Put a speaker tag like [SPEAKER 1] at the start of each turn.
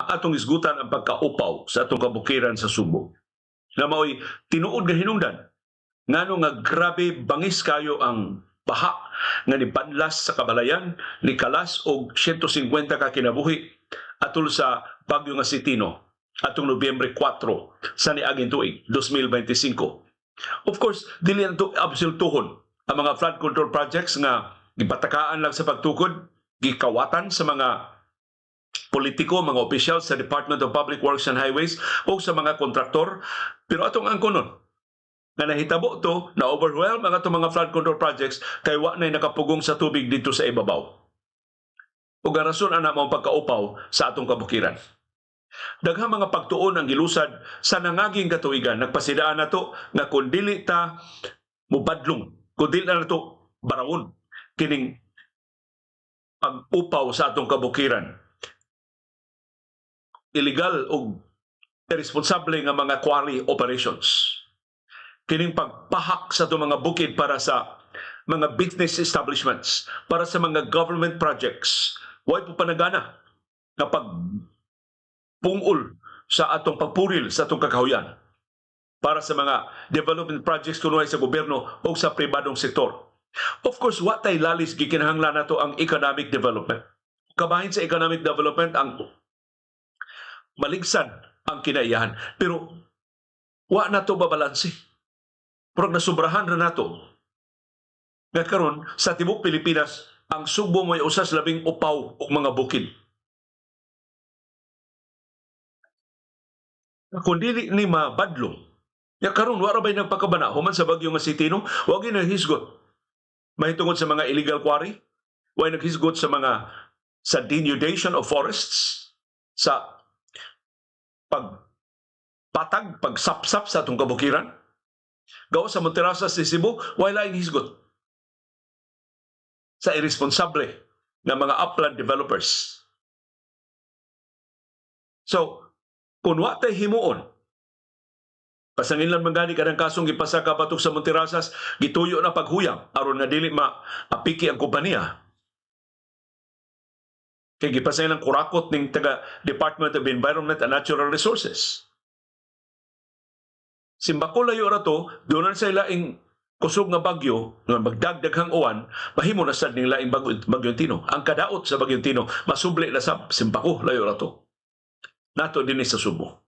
[SPEAKER 1] nga atong isgutan ang pagkaupaw sa atong kabukiran sa Subo. Nga mao'y tinuod nga hinungdan ngano nga grabe bangis kayo ang baha nga nibanlas sa kabalayan, nikalas og 150 ka kinabuhi atol sa bagyo nga si Tino atong Nobyembre 4 sa niaging tuig 2025. Of course, dili nato absolutuhon ang mga flood control projects nga gibatakaan lang sa pagtukod, gikawatan sa mga politiko, mga opisyal sa Department of Public Works and Highways o sa mga kontraktor. Pero atong angkonon nga nahitabo to, na overwhelm ang atong mga flood control projects kay wa na'y nakapugong sa tubig dito sa ibabaw. Ug ang rason ana mao pagkaupaw sa atong kabukiran. Daghang mga pagtuon ang gilusad sa nangaging katuigan. Nagpasidaan nato nga kung dili ta mubadlong, kung dili na nato barawon kining pag-upaw sa atong kabukiran, illegal o irresponsable nga mga quarry operations, kining pagpahak sa atong mga bukid para sa mga business establishments, para sa mga government projects, way po panagana nga pag pungol sa atong pagpuril sa atong kakahuyan para sa mga development projects kunuhay sa gobyerno o sa pribadong sektor. Of course, wa tay lalis, gikinahanglan nato ang economic development. Kabahin sa economic development ang maligsan ang kinaiyahan. Pero wa na to babalanse. Murag nasubrahan na nato. Nga karon sa tibuok Pilipinas, ang Sugbo may usas labing upaw og mga bukid. Kung dili ni mabadlong, ya karon wa ra bay nagpakabana human sa bagyo nga si Tino, wa gyud naghisgot mahitungod sa mga illegal quarry, wa naghisgot sa mga sa denudation of forests, sa pagpatag, pagsapsap sa atong kabukiran. Gawas sa Monterrazas sa Cebu, way laing hisgot sa irresponsable nga mga upland developers. So, kung wa tay himuon, pasanginlan man gani kanang kasong gipasaka batok sa Monterrazas, gituyo na paghuyang aron nga dili maapiki ang kompanya. Kay gipasangil ang kurakot ning taga Department of Environment and Natural Resources. Simbako layo ra to, doon sa laing kusog nga bagyo nga magdagdaghang uwan, mahimo na sad ning laing bagyo, Bagyong Tino. Ang kadaot sa Bagyong Tino, masubli na sab simbako layo ra to. Nato dinhi sa Subo.